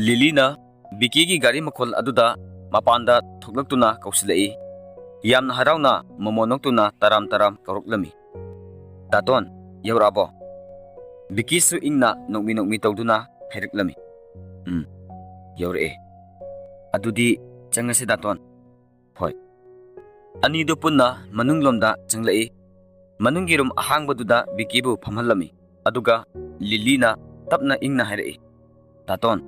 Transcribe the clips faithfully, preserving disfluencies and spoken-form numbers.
ꯂꯤꯂꯤꯅ ꯕꯤꯀꯤꯒꯤ ꯒꯥꯔꯤ ꯃꯈꯣꯜ ꯑꯗꯨꯗ ꯃꯄꯥꯟꯗ ꯊꯣꯛꯂꯛꯇꯨꯅ ꯀꯧꯁꯤꯜꯂꯛꯏ꯫ ꯌꯥꯝꯅ ꯍꯔꯥꯎꯅ ꯃꯃꯣꯟ ꯅꯣꯛꯇꯨꯅ ꯇꯔꯥꯝ ꯇꯔꯥꯝ ꯀꯧꯔꯛꯂꯝꯃꯤ꯫ "ꯗꯥꯇꯣꯟ, ꯌꯧꯔꯛꯑꯕꯣ?" ꯕꯤꯀꯤꯁꯨ ꯏꯪꯅ ꯅꯣꯛꯃꯤ ꯅꯣꯛꯃꯤ ꯇꯧꯗꯨꯅ ꯍꯥꯏꯔꯛꯂꯝꯃꯤ꯫ "ꯎꯝ, ꯌꯧꯔꯛꯑꯦ꯫ ꯑꯗꯨꯗꯤ ꯆꯪꯉꯁꯦ, ꯗꯥꯇꯣꯟ꯫" "ꯍꯣꯏ꯫" ꯑꯅꯤꯗꯨ ꯄꯨꯟꯅ ꯃꯅꯨꯡꯂꯣꯝꯗ ꯆꯪꯂꯛꯏ꯫ ꯃꯅꯨꯡꯒꯤ ꯔꯨꯝ ꯑꯍꯥꯡꯕꯗꯨꯗ ꯕꯤꯀꯤꯕꯨ ꯐꯝꯍꯜꯂꯝꯃꯤ꯫ ꯑꯗꯨꯒ ꯂꯤꯂꯤꯅ ꯇꯞꯅ ꯏꯪꯅ ꯍꯥꯏꯔꯛꯏ, "ꯗꯥꯇꯣꯟ,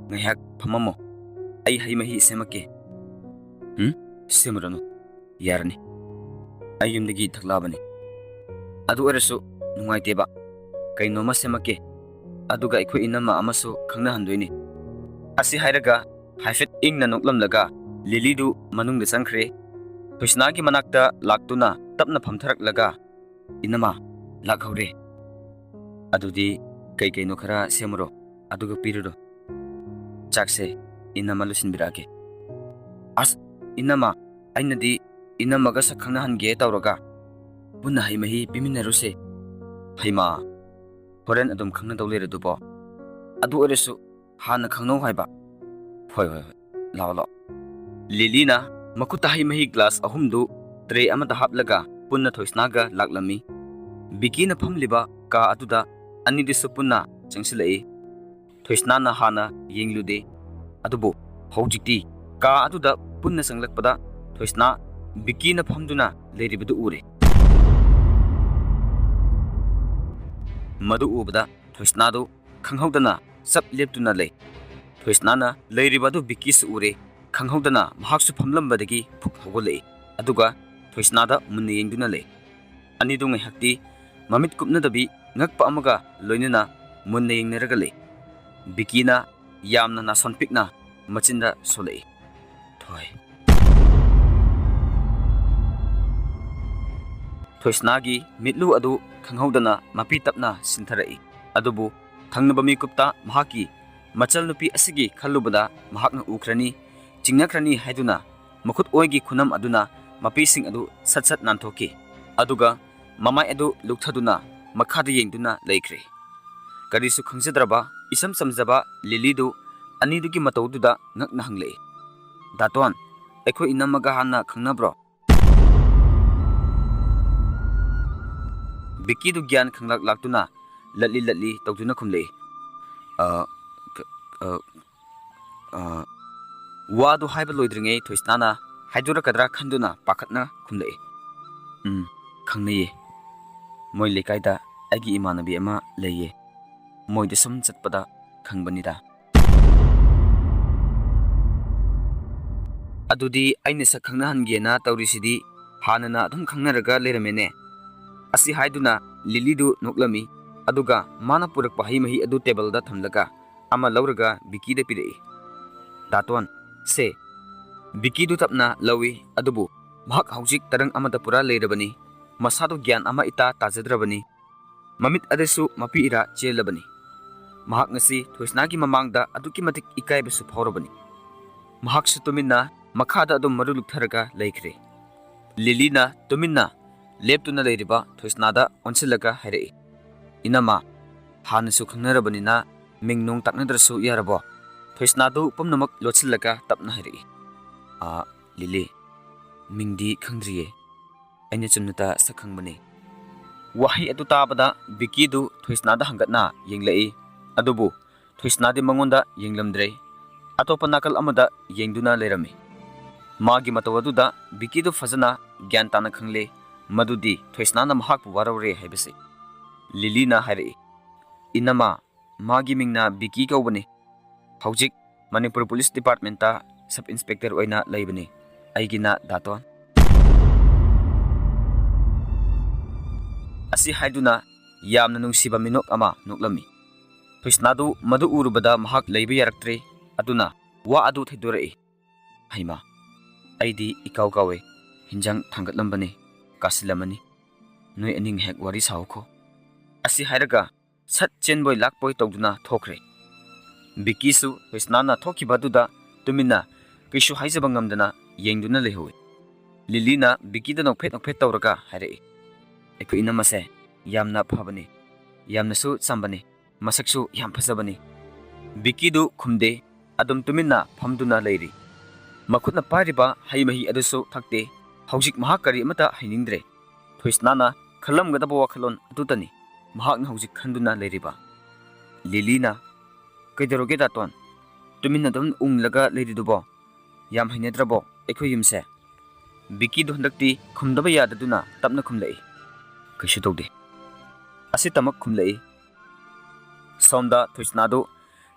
ꯉꯥꯏꯍꯥꯛ ꯐꯝꯃꯝꯃꯣ꯫ ꯑꯩ ꯍꯩ ꯃꯍꯤ ꯁꯦꯝꯃꯛꯀꯦ꯫" "ꯍꯨꯝ? ꯁꯦꯝꯃꯨꯔꯅꯨ꯫ ꯌꯥꯔꯅꯤ꯫ ꯑꯩ ꯌꯨꯝꯗꯒꯤ ꯊꯛꯂꯛꯑꯕꯅꯤ꯫ ꯑꯗꯨ ꯑꯣꯏꯔꯁꯨ ꯅꯨꯡꯉꯥꯏꯇꯦꯕ꯫ ꯀꯩꯅꯣꯝꯃ ꯁꯦꯝꯃꯛꯀꯦ꯫ ꯑꯗꯨꯒ ꯑꯩꯈꯣꯏ ꯏꯅꯝꯃ ꯑꯃꯁꯨ ꯈꯪꯅꯍꯟꯗꯣꯏꯅꯤ꯫" ꯑꯁꯤ ꯍꯥꯏꯔꯒ ꯍꯥꯏꯐꯦꯠ ꯏꯪꯅ ꯅꯣꯛꯂꯝꯂꯒ ꯂꯤꯂꯤꯗꯨ ꯃꯅꯨꯡꯗ ꯆꯪꯈ꯭ꯔꯦ꯫ ꯊꯣꯏꯁꯅꯥꯒꯤ ꯃꯅꯥꯛꯇ ꯂꯥꯛꯇꯨꯅ ꯇꯞꯅ ꯐꯝꯊꯔꯛꯂꯒ, "ꯏꯅꯝꯃ, ꯂꯥꯛꯍꯧꯔꯦ꯫ ꯑꯗꯨꯗꯤ ꯀꯩ ꯀꯩꯅꯣ ꯈꯔ ꯁꯦꯝꯃꯨꯔꯣ, ꯑꯗꯨꯒ ꯄꯤꯔꯨꯔꯣ꯫ ꯆꯥꯛꯁꯦ ꯏꯅꯝꯃ ꯂꯣꯏꯁꯤꯟꯕꯤꯔꯛꯑꯒꯦ꯫" "ꯑꯁ, ꯏꯅꯝꯃ, ꯑꯩꯅꯗꯤ ꯏꯅꯝꯃꯒ ꯁꯛ ꯈꯪꯅꯍꯟꯒꯦ ꯇꯧꯔꯒ ꯄꯨꯟꯅ ꯍꯩ ꯃꯍꯤ ꯄꯤꯃꯤꯟꯅꯔꯨꯁꯦ꯫" "ꯍꯩꯃꯥ, ꯍꯣꯔꯦꯟ ꯑꯗꯨꯝ ꯈꯪꯅꯗꯧ ꯂꯩꯔꯗꯨꯕꯣ? ꯑꯗꯨ ꯑꯣꯏꯔꯁꯨ ꯍꯥꯟꯅ ꯈꯪꯅꯧ ꯍꯥꯏꯕ꯫" "ꯍꯣꯏ, ꯍꯣꯏ, ꯍꯣꯏ, ꯂꯥꯛꯑꯣ, ꯂꯥꯛꯑꯣ꯫" ꯂꯤꯂꯤꯅ ꯃꯈꯨꯠꯇ ꯍꯩ ꯃꯍꯤ ꯒ꯭ꯂꯥꯁ ꯑꯍꯨꯝꯗꯨ ꯇ꯭ꯔꯦ ꯑꯃꯗ ꯍꯥꯞꯂꯒ ꯄꯨꯟꯅ ꯊꯣꯏꯁꯅꯥꯒ ꯂꯥꯛꯂꯝꯃꯤ꯫ ꯕꯤꯀꯤꯅ ꯐꯝꯂꯤꯕ ꯀꯥ ꯑꯗꯨꯗ ꯑꯅꯤꯗꯨꯁꯨ ꯄꯨꯟꯅ ꯆꯪꯁꯤꯜꯂꯛꯏ꯫ ꯊꯣꯏꯁꯅꯥꯅ ꯍꯥꯟꯅ ꯌꯦꯡꯂꯨꯗꯦ꯫ ꯑꯗꯨꯕꯨ ꯍꯧꯖꯤꯛꯇꯤ ꯀꯥ ꯑꯗꯨꯗ ꯄꯨꯟꯅ ꯆꯪꯂꯛꯄꯗ ꯊꯣꯏꯁꯅꯥ ꯕꯤꯀꯤꯅ ꯐꯝꯗꯨꯅ ꯂꯩꯔꯤꯕꯗꯨ ꯎꯔꯦ꯫ ꯃꯗꯨ ꯎꯕꯗ ꯊꯣꯏꯁꯅꯥꯗꯨ ꯈꯪꯍꯧꯗꯅ ꯆꯞ ꯂꯦꯞꯇꯨꯅ ꯂꯩ꯫ ꯊꯣꯏꯁꯅꯥꯅ ꯂꯩꯔꯤꯕ ꯑꯗꯨ ꯕꯤꯀꯤꯁꯨ ꯎꯔꯦ꯫ ꯈꯪꯍꯧꯗꯅ ꯃꯍꯥꯛꯁꯨ ꯐꯝꯂꯝꯕꯗꯒꯤ ꯐꯨꯛ ꯍꯧꯒꯠꯂꯛꯏ꯫ ꯑꯗꯨꯒ ꯊꯣꯏꯁꯅꯥꯗ ꯃꯨꯟꯅ ꯌꯦꯡꯗꯨꯅ ꯂꯩ꯫ ꯑꯅꯤꯗꯨ ꯉꯥꯏꯍꯥꯛꯇꯤ ꯃꯃꯤꯠ ꯀꯨꯞꯅꯗꯕꯤ ꯉꯛꯄ ꯑꯃꯒ ꯂꯣꯏꯅꯅ ꯃꯨꯟꯅ ꯌꯦꯡꯅꯔꯒ ꯂꯩ꯫ ꯕꯤꯀꯤꯅ ꯌꯥꯝꯅ ꯅꯥꯁꯣꯟ ꯄꯤꯛꯅ ꯃꯆꯤꯟꯗ ꯁꯣꯜꯂꯛꯏ, "ꯊꯣꯏ꯫" ꯊꯣꯏꯁꯅꯥꯒꯤ ꯃꯤꯠꯂꯨ ꯑꯗꯨ ꯈꯪꯍꯧꯗꯅ ꯃꯄꯤ ꯇꯞꯅ ꯁꯤꯟꯊꯔꯛꯏ꯫ ꯑꯗꯨꯕꯨ ꯊꯪꯅꯕ ꯃꯤꯀꯨꯞꯇ ꯃꯍꯥꯛꯀꯤ ꯃꯆꯜꯅꯨꯄꯤ ꯑꯁꯤꯒꯤ ꯈꯜꯂꯨꯕꯗ ꯃꯍꯥꯛꯅ ꯎꯈ꯭ꯔꯅꯤ, ꯆꯤꯡꯅꯈ꯭ꯔꯅꯤ ꯍꯥꯏꯗꯨꯅ ꯃꯈꯨꯠ ꯑꯣꯏꯒꯤ ꯈꯨꯅꯝ ꯑꯗꯨꯅ ꯃꯄꯤꯁꯤꯡ ꯑꯗꯨ ꯁꯠ ꯁꯠ ꯅꯥꯟꯊꯣꯛꯈꯤ꯫ ꯑꯗꯨꯒ ꯃꯃꯥꯏ ꯑꯗꯨ ꯂꯨꯛꯊꯗꯨꯅ ꯃꯈꯥꯗ ꯌꯦꯡꯗꯨꯅ ꯂꯩꯈ꯭ꯔꯦ꯫ ꯀꯔꯤꯁꯨ ꯈꯪꯖꯗ꯭ꯔꯕ ꯏꯆꯝ ꯆꯝꯖꯕ ꯂꯤꯂꯤꯗꯨ ꯑꯅꯤꯗꯨꯒꯤ ꯃꯇꯧꯗꯨꯗ ꯉꯛꯅ ꯍꯪꯂꯛꯏ꯫ "ꯗꯥꯇꯣꯟ, ꯑꯩꯈꯣꯏ ꯏꯅꯝꯃꯒ ꯍꯥꯟꯅ ꯈꯪꯅꯕ꯭ꯔꯣ?" ꯕꯤꯀꯤꯗꯨ ꯒ꯭ꯌꯥꯟ ꯈꯪꯂꯛ ꯂꯥꯛꯇꯨꯅ ꯂꯠꯂꯤ ꯂꯠꯂꯤ ꯇꯧꯗꯨꯅ ꯈꯨꯝꯂꯛꯏ꯫ "ꯑ, ꯀ-, ꯑ, ꯑ," ꯋꯥꯗꯨ ꯍꯥꯏꯕ ꯂꯣꯏꯗ꯭ꯔꯤꯉꯩ ꯊꯣꯏꯁꯅꯥꯅ ꯍꯥꯏꯗꯣꯔꯛꯀꯗ꯭ꯔꯥ ꯈꯟꯗꯨꯅ ꯄꯥꯈꯠꯅ ꯈꯨꯝꯂꯛꯏ꯫ "ꯎꯝ, ꯈꯪꯅꯩꯌꯦ꯫ ꯃꯣꯏ ꯂꯩꯀꯥꯏꯗ ꯑꯩꯒꯤ ꯏꯃꯥꯟꯅꯕꯤ ꯑꯃ ꯂꯩꯌꯦ꯫ ꯃꯣꯏꯗ ꯁꯨꯝ ꯆꯠꯄꯗ ꯈꯪꯕꯅꯤꯗ꯫ ꯑꯗꯨꯗꯤ ꯑꯩꯅ ꯁꯛ ꯈꯪꯅꯍꯟꯒꯦꯅ ꯇꯧꯔꯤꯁꯤꯗꯤ ꯍꯥꯟꯅꯅ ꯑꯗꯨꯝ ꯈꯪꯅꯔꯒ ꯂꯩꯔꯝꯃꯦꯅꯦ?" ꯑꯁꯤ ꯍꯥꯏꯗꯨꯅ ꯂꯤꯂꯤꯗꯨ ꯅꯣꯛꯂꯝꯃꯤ꯫ ꯑꯗꯨꯒ ꯃꯥꯅ ꯄꯨꯔꯛꯄ ꯍꯩ ꯃꯍꯤ ꯑꯗꯨ ꯇꯦꯕꯜꯗ ꯊꯝꯂꯒ ꯑꯃ ꯂꯧꯔꯒ ꯕꯤꯀꯤꯗ ꯄꯤꯔꯛꯏ꯫ "ꯗꯥꯇꯣꯟ, ꯁꯦ꯫" ꯕꯤꯀꯤꯗꯨ ꯇꯞꯅ ꯂꯧꯏ, ꯑꯗꯨꯕꯨ ꯃꯍꯥꯛ ꯍꯧꯖꯤꯛ ꯇꯔꯪ ꯑꯃꯗ ꯄꯨꯔꯥ ꯂꯩꯔꯕꯅꯤ꯫ ꯃꯁꯥꯗꯨ ꯒ꯭ꯌꯥꯟ ꯑꯃ ꯏꯇꯥ ꯇꯥꯖꯗ꯭ꯔꯕꯅꯤ꯫ ꯃꯃꯤꯠ ꯑꯗꯨꯁꯨ ꯃꯄꯤ ꯏꯔꯥ ꯆꯦꯜꯂꯕꯅꯤ꯫ ꯃꯍꯥꯛ ꯉꯁꯤ ꯊꯣꯏꯁꯅꯥꯒꯤ ꯃꯃꯥꯡꯗ ꯑꯗꯨꯛꯀꯤ ꯃꯇꯤꯛ ꯏꯀꯥꯏꯕꯁꯨ ꯐꯥꯎꯔꯕꯅꯤ꯫ ꯃꯍꯥꯛꯁꯨ ꯇꯨꯃꯤꯟꯅ ꯃꯈꯥꯗ ꯑꯗꯨꯝ ꯃꯔꯨ ꯂꯨꯛꯊꯔꯒ ꯂꯩꯈ꯭ꯔꯦ꯫ ꯂꯤꯂꯤꯅ ꯇꯨꯃꯤꯟꯅ ꯂꯦꯞꯇꯨꯅ ꯂꯩꯔꯤꯕ ꯊꯣꯏꯁꯅꯥꯗ ꯑꯣꯟꯁꯤꯜꯂꯒ ꯍꯥꯏꯔꯛꯏ, "ꯏꯅꯝꯃ, ꯍꯥꯟꯅꯁꯨ ꯈꯪꯅꯔꯕꯅꯤꯅ ꯃꯤꯡ ꯅꯨꯡ ꯇꯥꯛꯅꯗ꯭ꯔꯁꯨ ꯌꯥꯔꯕꯣ?" ꯊꯣꯏꯁꯅꯥꯗꯨ ꯄꯨꯝꯅꯃꯛ ꯂꯣꯠꯁꯤꯜꯂꯒ ꯇꯞꯅ ꯍꯥꯏꯔꯛꯏ, "ꯑꯥ, ꯂꯤꯂꯤ, ꯃꯤꯡꯗꯤ ꯈꯪꯗ꯭ꯔꯤꯌꯦ꯫ ꯑꯩꯅ ꯆꯨꯝꯅꯇ ꯁꯛ ꯈꯪꯕꯅꯤ꯫" ꯋꯥꯍꯩ ꯑꯗꯨ ꯇꯥꯕꯗ ꯕꯤꯀꯤꯗꯨ ꯊꯣꯏꯁꯅꯥꯗ ꯍꯪꯒꯠꯅ ꯌꯦꯡꯂꯛꯏ꯫ ꯑꯗꯨꯕꯨ ꯊꯣꯏꯁꯅꯥꯗꯤ ꯃꯉꯣꯟꯗ ꯌꯦꯡꯂꯝꯗ꯭ꯔꯦ꯫ ꯑꯇꯣꯞꯄ ꯅꯥꯀꯜ ꯑꯃꯗ ꯌꯦꯡꯗꯨꯅ ꯂꯩꯔꯝꯃꯤ꯫ ꯃꯥꯒꯤ ꯃꯇꯧ ꯑꯗꯨꯗ ꯕꯤꯀꯤꯗꯨ ꯐꯖꯅ ꯒ꯭ꯌꯥꯟ ꯇꯥꯅ ꯈꯪꯂꯦ ꯃꯗꯨꯗꯤ ꯊꯣꯏꯁꯅꯥꯅ ꯃꯍꯥꯛꯄꯨ ꯋꯥꯔꯧꯔꯦ ꯍꯥꯏꯕꯁꯤ꯫ ꯂꯤꯂꯤꯅ ꯍꯥꯏꯔꯛꯏ, "ꯏꯅꯝꯃ, ꯃꯥꯒꯤ ꯃꯤꯡꯅ ꯕꯤꯀꯤ ꯀꯧꯕꯅꯤ꯫ ꯍꯧꯖꯤꯛ Manipur police department sub inspector ꯑꯣꯏꯅ ꯂꯩꯕꯅꯤ꯫ ꯑꯩꯒꯤꯅ ꯗꯥꯇꯣꯟ꯫" ꯑꯁꯤ ꯍꯥꯏꯗꯨꯅ ꯌꯥꯝꯅ ꯅꯨꯡꯁꯤꯕ ꯃꯤꯅꯣꯛ ꯑꯃ ꯅꯣꯛꯂꯝꯃꯤ꯫ ꯊꯣꯏꯁꯅꯥꯗꯨ ꯃꯗꯨ ꯎꯔꯨꯕꯗ ꯃꯍꯥꯛ ꯂꯩꯕ ꯌꯥꯔꯛꯇ꯭ꯔꯦ꯫ ꯑꯗꯨꯅ ꯋꯥ ꯑꯗꯨ ꯊꯩꯗꯣꯔꯛꯏ, "ꯍꯩꯃꯥ, ꯑꯩꯗꯤ ꯏꯀꯥꯎ ꯀꯥꯎꯋꯦ꯫ ꯍꯤꯟꯖꯥꯡ ꯊꯥꯡꯒꯠꯂꯝꯕꯅꯤ, ꯀꯥꯁꯤꯜꯂꯝꯃꯅꯤ꯫ ꯅꯣꯏ ꯑꯅꯤ ꯉꯥꯏꯍꯥꯛ ꯋꯥꯔꯤ ꯁꯥꯎꯈꯣ꯫" ꯑꯁꯤ ꯍꯥꯏꯔꯒ ꯁꯠ ꯆꯦꯟꯕꯣꯏ ꯂꯥꯛꯄꯣꯏ ꯇꯧꯗꯨꯅ ꯊꯣꯛꯈ꯭ꯔꯦ꯫ ꯕꯤꯀꯤꯁꯨ ꯊꯣꯏꯁꯅꯥꯅ ꯊꯣꯛꯈꯤꯕ ꯑꯗꯨꯗ ꯇꯨꯃꯤꯟꯅ ꯀꯩꯁꯨ ꯍꯥꯏꯖꯕ ꯉꯝꯗꯅ ꯌꯦꯡꯗꯨꯅ ꯂꯩꯍꯧꯏ꯫ ꯂꯤꯂꯤꯅ ꯕꯤꯀꯤꯗ ꯅꯣꯛꯐꯦꯠ ꯅꯣꯛꯐꯦꯠ ꯇꯧꯔꯒ ꯍꯥꯏꯔꯛꯏ, "ꯑꯩꯈꯣꯏ ꯏꯅꯝꯃꯁꯦ ꯌꯥꯝꯅ ꯐꯕꯅꯤ, ꯌꯥꯝꯅꯁꯨ ꯆꯝꯕꯅꯤ, ꯃꯁꯛꯁꯨ ꯌꯥꯝ ꯐꯖꯕꯅꯤ꯫ ꯕꯤꯀꯤꯗꯨ ꯈꯨꯝꯗꯦ꯫ ꯑꯗꯨꯝ ꯇꯨꯃꯤꯟꯅ ꯐꯝꯗꯨꯅ ꯂꯩꯔꯤ꯫ ꯃꯈꯨꯠꯅ ꯄꯥꯏꯔꯤꯕ ꯍꯩ ꯃꯍꯤ ꯑꯗꯨꯁꯨ ꯊꯛꯇꯦ꯫ ꯍꯧꯖꯤꯛ ꯃꯍꯥꯛ ꯀꯔꯤ ꯑꯃꯠꯇ ꯍꯩꯅꯤꯡꯗ꯭ꯔꯦ꯫ ꯊꯣꯏꯁꯅꯥꯅ ꯈꯜꯂꯝꯒꯗꯕ ꯋꯥꯈꯜꯂꯣꯟ ꯑꯗꯨꯇꯅꯤ ꯃꯍꯥꯛꯅ ꯍꯧꯖꯤꯛ ꯈꯟꯗꯨꯅ ꯂꯩꯔꯤꯕ꯫ ꯂꯤꯂꯤꯅ, "ꯀꯩꯗꯧꯔꯒꯦ ꯗꯥꯇꯣꯟ? ꯇꯨꯃꯤꯟꯅ ꯑꯗꯨꯝ ꯎꯪꯂꯒ ꯂꯩꯔꯤꯗꯨꯕꯣ? ꯌꯥꯝ ꯍꯩꯅꯗ꯭ꯔꯕꯣ ꯑꯩꯈꯣꯏ ꯌꯨꯝꯁꯦ?" ꯕꯤꯀꯤꯗꯨ ꯍꯟꯗꯛꯇꯤ ꯈꯨꯝꯗꯕ ꯌꯥꯗꯗꯨꯅ ꯇꯞꯅ ꯈꯨꯝꯂꯛꯏ, "ꯀꯩꯁꯨ ꯇꯧꯗꯦ" ꯑꯁꯤꯇꯃꯛ ꯈꯨꯝꯂꯛꯏ꯫ ꯁꯣꯝꯗ ꯊꯣꯏꯁꯅꯥꯗꯨ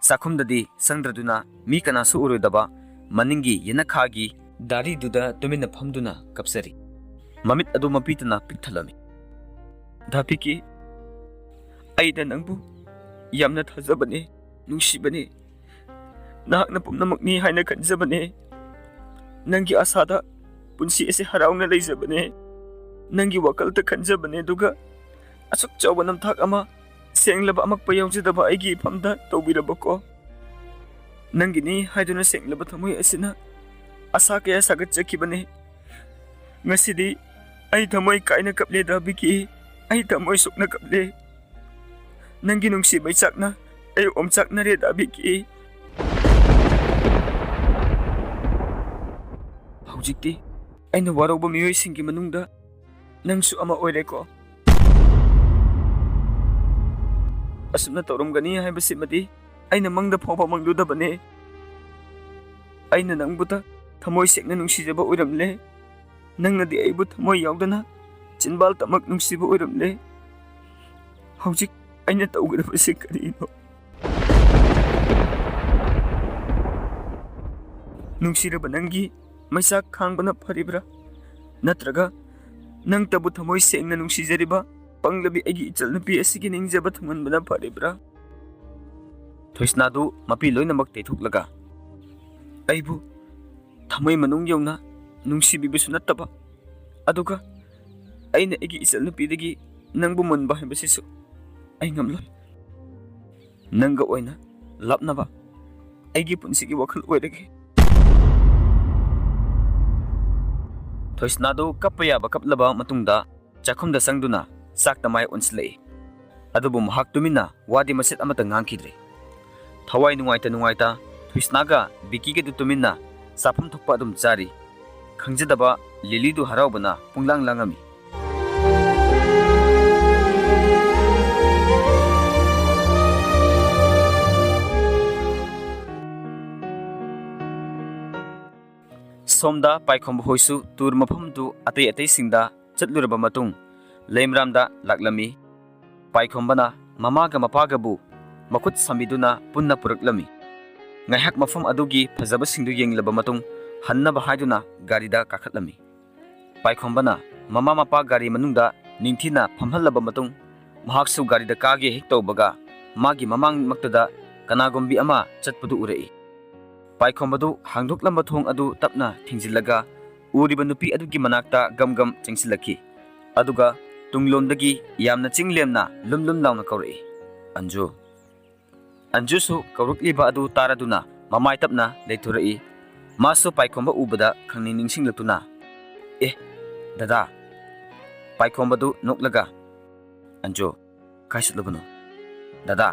ꯆꯥꯛꯈꯨꯝꯗꯗꯤ ꯆꯪꯗ꯭ꯔꯗꯨꯅ ꯃꯤ ꯀꯅꯥꯁꯨ ꯎꯔꯣꯏꯗꯕ ꯃꯅꯤꯡꯒꯤ ꯌꯦꯅꯈꯥꯒꯤ ꯗꯥꯔꯤꯗꯨꯗ ꯇꯨꯃꯤꯟꯅ ꯐꯝꯗꯨꯅ ꯀꯞꯆꯔꯤ꯫ ꯃꯃꯤꯠ ꯑꯗꯨ ꯃꯄꯤꯇꯅ ꯄꯤꯛ ꯊꯜꯂꯝꯃꯤ꯫ "ꯗꯥ ꯕꯤꯀꯤ, ꯑꯩꯅ ꯅꯪꯕꯨ ꯌꯥꯝꯅ ꯊꯥꯖꯕꯅꯦ, ꯅꯨꯡꯁꯤꯕꯅꯦ꯫ ꯅꯍꯥꯛꯅ ꯄꯨꯝꯅꯃꯛꯅꯤ ꯍꯥꯏꯅ ꯈꯟꯖꯕꯅꯦ꯫ ꯅꯪꯒꯤ ꯑꯁꯥꯗ ꯄꯨꯟꯁꯤ ꯑꯁꯤ ꯍꯔꯥꯎꯅ ꯂꯩꯖꯕꯅꯦ꯫ ꯅꯪꯒꯤ ꯋꯥꯈꯜꯗ ꯈꯟꯖꯕꯅꯦ, ꯑꯗꯨꯒ ꯑꯁꯨꯛ ꯆꯥꯎꯕ ꯅꯝꯊꯥꯛ ꯑꯃ ꯁꯦꯡꯂꯕ ꯑꯃꯛꯄ ꯌꯥꯎꯖꯗꯕ ꯑꯩꯒꯤ ꯏꯐꯝꯗ ꯇꯧꯕꯤꯔꯕꯀꯣ꯫ ꯅꯪꯒꯤꯅꯤ ꯍꯥꯏꯗꯨꯅ ꯁꯦꯡꯂꯕ ꯊꯃꯣꯏ ꯑꯁꯤꯅ ꯑꯁꯥ ꯀꯌꯥ ꯁꯥꯒꯠꯆꯈꯤꯕꯅꯤ꯫ ꯉꯁꯤꯗꯤ ꯑꯩ ꯊꯃꯣꯏ ꯀꯥꯏꯅ ꯀꯞꯂꯦꯗ ꯕꯤꯀꯤ, ꯑꯩ ꯊꯃꯣꯏ ꯁꯣꯛꯅ ꯀꯞꯂꯦ꯫ ꯅꯪꯒꯤ ꯅꯨꯡꯁꯤ ꯃꯩꯆꯥꯛꯅ ꯑꯩ ꯑꯣꯝꯆꯥꯛꯅꯔꯦꯗ ꯕꯤꯀꯤ꯫ ꯍꯧꯖꯤꯛꯇꯤ ꯑꯩꯅ ꯋꯥꯔꯧꯕ ꯃꯤꯑꯣꯏꯁꯤꯡꯒꯤ ꯃꯅꯨꯡꯗ ꯅꯪꯁꯨ ꯑꯃ ꯑꯣꯏꯔꯦꯀꯣ꯫ ꯑꯁꯨꯝꯅ ꯇꯧꯔꯝꯒꯅꯤ ꯍꯥꯏꯕꯁꯤꯃꯗꯤ ꯑꯩꯅ ꯃꯪꯗ ꯐꯥꯎꯕ ꯃꯪꯂꯨꯗꯕꯅꯦ꯫ ꯑꯩꯅ ꯅꯪꯕꯨꯇ ꯊꯃꯣꯏ ꯁꯦꯡꯅ ꯅꯨꯡꯁꯤꯖꯕ ꯑꯣꯏꯔꯝꯂꯦ꯫ ꯅꯪꯅꯗꯤ ꯑꯩꯕꯨ ꯊꯃꯣꯏ ꯌꯥꯎꯗꯅ ꯆꯤꯟꯕꯥꯜꯇꯃꯛ ꯅꯨꯡꯁꯤꯕ ꯑꯣꯏꯔꯝꯂꯦ꯫ ꯍꯧꯖꯤꯛ ꯑꯩꯅ ꯇꯧꯒꯗꯕꯁꯤ ꯀꯔꯤꯅꯣ? ꯅꯨꯡꯁꯤꯔꯕ ꯅꯪꯒꯤ ꯃꯩꯆꯥꯛ ꯈꯥꯡꯕꯅ ꯐꯔꯤꯕ꯭ꯔꯥ? ꯅꯠꯇ꯭ꯔꯒ ꯅꯪꯇꯕꯨ ꯊꯃꯣꯏ ꯁꯦꯡꯅ ꯅꯨꯡꯁꯤꯖꯔꯤꯕ ꯄꯪꯂꯕꯤ ꯑꯩꯒꯤ ꯏꯆꯜꯅꯨꯄꯤ ꯑꯁꯤꯒꯤ ꯅꯤꯡꯖꯕ ꯊꯨꯡꯍꯟꯕꯅ ꯐꯔꯤꯕ꯭ꯔꯥ?" ꯊꯣꯏꯁꯅꯥꯗꯨ ꯃꯄꯤ ꯂꯣꯏꯅꯃꯛ ꯇꯩꯊꯣꯛꯂꯒ, "ꯑꯩꯕꯨ ꯊꯃꯣꯏ ꯃꯅꯨꯡ ꯌꯧꯅ ꯅꯨꯡꯁꯤꯕꯤꯕꯁꯨ ꯅꯠꯇꯕ, ꯑꯗꯨꯒ ꯑꯩꯅ ꯑꯩꯒꯤ ꯏꯆꯜꯅꯨꯄꯤꯗꯒꯤ ꯅꯪꯕꯨ ꯃꯨꯟꯕ ꯍꯥꯏꯕꯁꯤꯁꯨ ꯑꯩ ꯉꯝꯂꯣꯏ꯫ ꯅꯪꯒ ꯑꯣꯏꯅ ꯂꯥꯞꯅꯕ ꯑꯩꯒꯤ ꯄꯨꯟꯁꯤꯒꯤ ꯋꯥꯈꯜ ꯑꯣꯏꯔꯒꯦ꯫" ꯊꯣꯏꯁꯅꯥꯗꯨ ꯀꯞꯄ ꯌꯥꯕ ꯀꯞꯂꯕ ꯃꯇꯨꯡꯗ ꯆꯥꯛꯈꯨꯝꯗ ꯆꯪꯗꯨꯅ ꯆꯥꯛꯇ ꯃꯥꯏ ꯑꯣꯟꯁꯤꯜꯂꯛꯏ꯫ ꯑꯗꯨꯕꯨ ꯃꯍꯥꯛ ꯇꯨꯃꯤꯟꯅ ꯋꯥꯗꯤ ꯃꯆꯦꯠ ꯑꯃꯠꯇ ꯉꯥꯡꯈꯤꯗ꯭ꯔꯦ꯫ ꯊꯋꯥꯏ ꯅꯨꯡꯉꯥꯏꯇ ꯅꯨꯡꯉꯥꯏꯇ ꯊꯨꯏꯁꯅꯥꯒ ꯕꯤꯀꯤꯒꯗꯨ ꯇꯨꯃꯤꯟꯅ ꯆꯥꯐꯝ ꯊꯣꯛꯄ ꯑꯗꯨꯝ ꯆꯥꯔꯤ꯫ ꯈꯪꯖꯗꯕ ꯂꯤꯂꯤꯗꯨ ꯍꯔꯥꯎꯕꯅ ꯄꯨꯡꯂꯥꯡ ꯂꯥꯡꯉꯝꯃꯤ꯫ ꯁꯣꯝꯗ ꯄꯥꯏꯈꯣꯝꯕ ꯍꯣꯏꯁꯨ ꯇꯨꯔ ꯃꯐꯝꯗꯨ ꯑꯇꯩ ꯑꯇꯩꯁꯤꯡꯗ ꯆꯠꯂꯨꯔꯕ ꯃꯇꯨꯡ ꯂꯩꯃꯔꯥꯝꯗ ꯂꯥꯛꯂꯝꯃꯤ꯫ ꯄꯥꯏꯈꯣꯝꯕꯅ ꯃꯃꯥꯒ ꯃꯄꯥꯒꯕꯨ ꯃꯈꯨꯠ ꯁꯝꯕꯤꯗꯨꯅ ꯄꯨꯟꯅ ꯄꯨꯔꯛꯂꯝꯃꯤ꯫ ꯉꯥꯏꯍꯥꯛ ꯃꯐꯝ ꯑꯗꯨꯒꯤ ꯐꯖꯕꯁꯤꯡꯗꯨ ꯌꯦꯡꯂꯕ ꯃꯇꯨꯡ ꯍꯟꯅꯕ ꯍꯥꯏꯗꯨꯅ ꯒꯥꯔꯤꯗ ꯀꯥꯈꯠꯂꯝꯃꯤ꯫ ꯄꯥꯏꯈꯣꯝꯕꯅ ꯃꯃꯥ ꯃꯄꯥ ꯒꯥꯔꯤ ꯃꯅꯨꯡꯗ ꯅꯤꯡꯊꯤꯅ ꯐꯝꯍꯜꯂꯕ ꯃꯇꯨꯡ ꯃꯍꯥꯛꯁꯨ ꯒꯥꯔꯤꯗ ꯀꯥꯒꯦ ꯍꯦꯛ ꯇꯧꯕꯒ ꯃꯥꯒꯤ ꯃꯃꯥꯡꯃꯛꯇꯗ ꯀꯅꯥꯒꯨꯝꯕꯤ ꯑꯃ ꯆꯠꯄꯗꯨ ꯎꯔꯛꯏ꯫ ꯄꯥꯏꯈꯣꯝꯕꯗꯨ ꯍꯥꯡꯗꯣꯛꯂꯝꯕ ꯊꯣꯡ ꯑꯗꯨ ꯇꯞꯅ ꯊꯤꯡꯖꯤꯜꯂꯒ ꯎꯔꯤꯕ ꯅꯨꯄꯤ ꯑꯗꯨꯒꯤ ꯃꯅꯥꯛꯇ ꯒꯝ ꯒꯝ ꯆꯪꯁꯤꯜꯂꯛꯈꯤ꯫ ꯑꯗꯨꯒ ꯇꯨꯡꯂꯣꯝꯗꯒꯤ ꯌꯥꯝꯅ ꯆꯤꯡ ꯂꯦꯝꯅ ꯂꯨꯝ ꯂꯨꯝ ꯂꯥꯎꯅ ꯀꯧꯔꯛꯏ, "ꯑꯟꯖꯨ!" ꯑꯟꯖꯨꯁꯨ ꯀꯧꯔꯛꯂꯤꯕ ꯑꯗꯨ ꯇꯥꯔꯗꯨꯅ ꯃꯃꯥꯏ ꯇꯞꯅ ꯂꯩꯊꯣꯔꯛꯏ꯫ ꯃꯥꯁꯨ ꯄꯥꯏꯈꯣꯝꯕ ꯎꯕꯗ ꯈꯪꯅꯤꯡ ꯅꯤꯡꯁꯤꯡꯂꯛꯇꯨꯅ, "ꯑꯦ, ꯗꯗꯥ!" ꯄꯥꯏꯈꯣꯝꯕꯗꯨ ꯅꯣꯛꯂꯒ, "ꯑꯟꯖꯨ, ꯀꯥꯏ ꯆꯠꯂꯨꯕꯅꯣ?" "ꯗꯗꯥ,